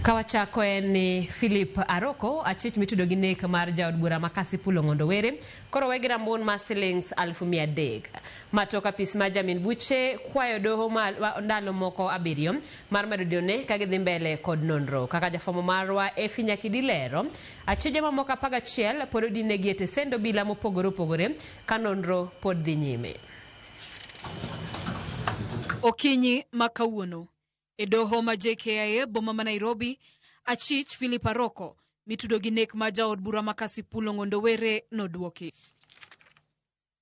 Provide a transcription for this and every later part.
Kawachako en ni Philip Aroko, achich mitudo gi nek mar jaod bura ma Kasipul Ong'ondo Were, koro we gi rambun mar silings 300,000. Ma tok apis mar jamin buche kwayo doho ma ndalo moko 7 mar medo dinone ka gidhi mbele kod nonro. Kaka jafwambo marwa Effie Nyakidi lero, achije mamoko 11 pod odinegi e tesend obila mopogore opogore ka nonro pod dhi nyime. Okinyi ma kawuono, e doho ma JKIA boma ma Nairobi, achich Philip Aroko mitudo gi nek ma jaod bura ma Kasipul Ong'ondo Were nodwoki.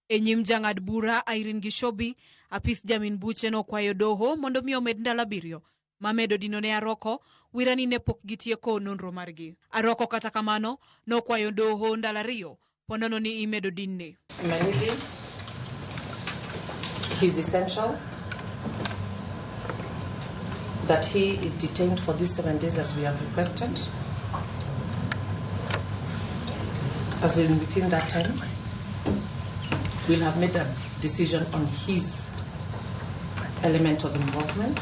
E nyim jang'ad bura Irene Gishobi, apis jamin buche nokwayo doho mondo mi omed ndalo 7 mamedo dino ne Aroko wira ni ne pok gitieko nonro margi. Aroko kata kamano nokwayo doho ndalo 2 ponono ni imedo dinne. My lady, he's essential that he is detained for these 7 days as we have requested. As in within that time, we'll have made a decision on his element of involvement.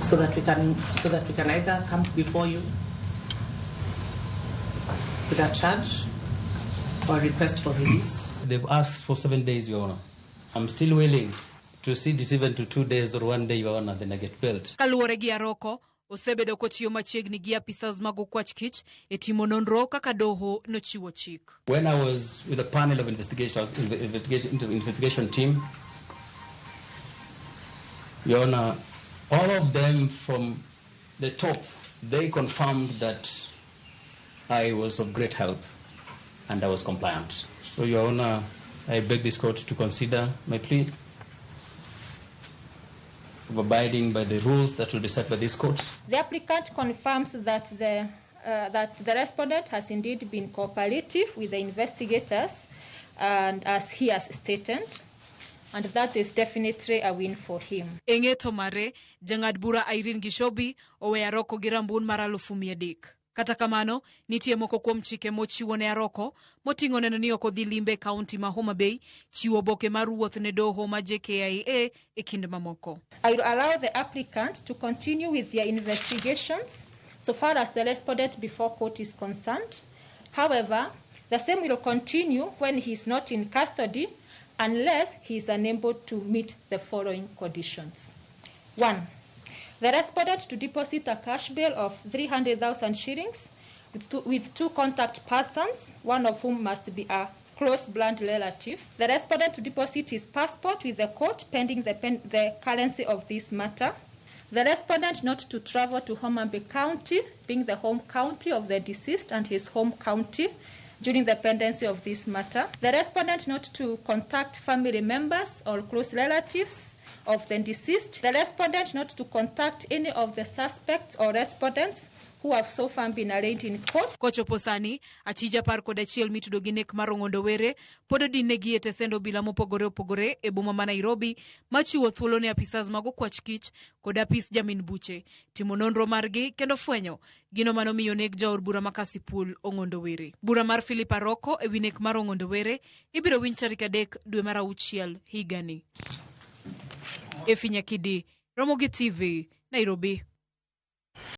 So that we can either come before you with a charge or request for release. They've asked for 7 days, Your Honor. I'm still willing to cede it even to 2 days or 1 day, Your Honor, then I get bailed. Kaluwore gi Aroko, osebedo kotiyo machiegni gi apisas mag okwach kich e timo nonro kaka doho nochiwo chik. When I was with a panel of investigators, in the investigation, the investigation team, Your Honor, all of them from the top, they confirmed that I was of great help and I was compliant. So, Your Honor, I beg this court to consider my plea of abiding by the rules that will be set by this court. The applicant confirms that the respondent has indeed been cooperative with the investigators, and as he has stated, and that is definitely a win for him. E ng'eto mare, jang'ad bura Irene Gishobi oweyo Aroko gi rambun mar 300,000. Kata kamano, nitie moko kuom chike mochiwo ne Aroko, moting'o neno ni ok odhi limbe e kaunti ma Homa Bay, chiwo oboke mar wuoth ne doho ma JKIA e kind mamoko. I will allow the applicant to continue with their investigations so far as the respondent before court is concerned. However, the same will continue when he is not in custody unless he is unable to meet the following conditions. 1. The respondent to deposit a cash bail of 300,000 shillings with two contact persons, one of whom must be a close blood relative. The respondent to deposit his passport with the court pending the currency of this matter. The respondent not to travel to Homa Bay County, being the home county of the deceased and his home county, during the pendency of this matter. The respondent not to contact family members or close relatives of the deceased. The respondent not to contact any of the suspects or respondents who have so far been arraigned in court. Kochopo sani, achija 11 mitudo gi nek mar Ong'ondo Were pod odinegi e tesend obila mopogore opogore e boma ma Nairobi, machiwo thuolo ne apisas mag okwach kich kod apis jamin buche timo nonro margi kendo fwenyo gino manomiyo neg jaod bura ma Kasipul Ong'ondo Were. Bura mar Philip Aroko e wi nek mar Ong'ondo Were ibiro winj tarik 3 dwe mar 6 higani. Effie Nyakidi, Ramogi TV, Nairobi.